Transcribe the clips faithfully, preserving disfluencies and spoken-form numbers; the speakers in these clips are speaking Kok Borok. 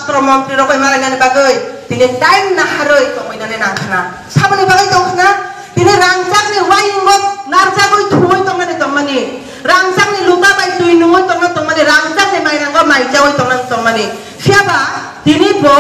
Soro montri rok bai malainani bagwi tini time naharwi tongwi nani nangkhna. Saboni bagwi tongkhna, tini rangchakni wayingo narjagwi thuwi tongnani tongmani, rangchakni luta bai twi nungwi tongna tongmani, rangchakni mairango mai chawi tongna tongmani. Phiyaba tini bo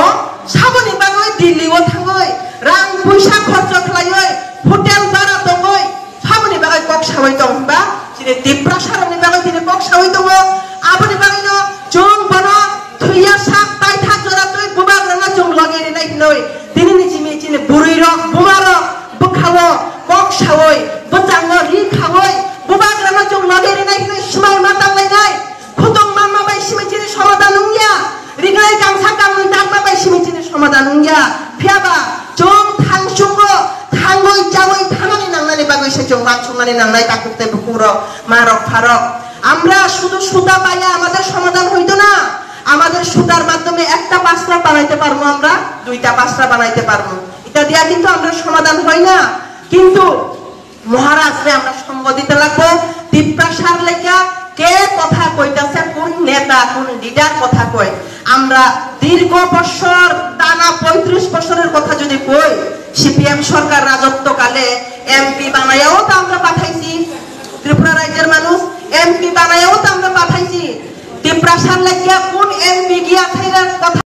saboni bagwi Delhi o thangwi rang puisa khorcho khlaiwi hotel bara tongwi Saboni bagwi kok sawi tong hwnba, chini Tiprasa rokni bagwi tini kok sawi tongo. Aboni bagwino chwng bono thwiya sak taithak jora twi bubagrano chwng logi rinai hinwi. Tini ni chini chini bwrwi rok, buma rok bwkhao kok sawi, bwchango ri khawi bubagrano chwng logi rinai hinwi swmai ma tanglainai. Khutong mama bai simi chini somadan wngya. Rignai kangsa kamni takma bai simi chini somadan wngya. Phiyaba chwng thangchungo thangwi chawi thanani nangnani bagwi se chwng wansuknani nangnai takhuk tei bukhuk rok, ma rok, pha rok. আমরা শুধু সুতা পাইয়া আমাদের সমাধান হইতো না, আমাদের সুতার মাধ্যমে একটা পাসরা বানাইতে পারবো, আমরা দুইটা পাসরা বানাইতে পারবো। এটা দিয়া কিন্তু আমরা সমাধান হয় না। কিন্তু মহারাজরে আমরা সঙ্গ দিতে লাগবো। তিপ্রাসার লেখা কে কথা কইতাছে, কোন নেতা, কোন লিডার কথা কয়? আমরা দীর্ঘ বছর, টানা পঁয়ত্রিশ বছরের কথা যদি কই, সিপিএম সরকার রাজত্বকালে এমপি বানাইয়াও তো আমরা পাঠাইছি। ত্রিপুরা রাজ্যের মানুষ এমপি বানাইয়াও তো আমরা পাঠাইছি। তিপ্রাসার লেখা কোন এমপি গিয়া থাইরার কথা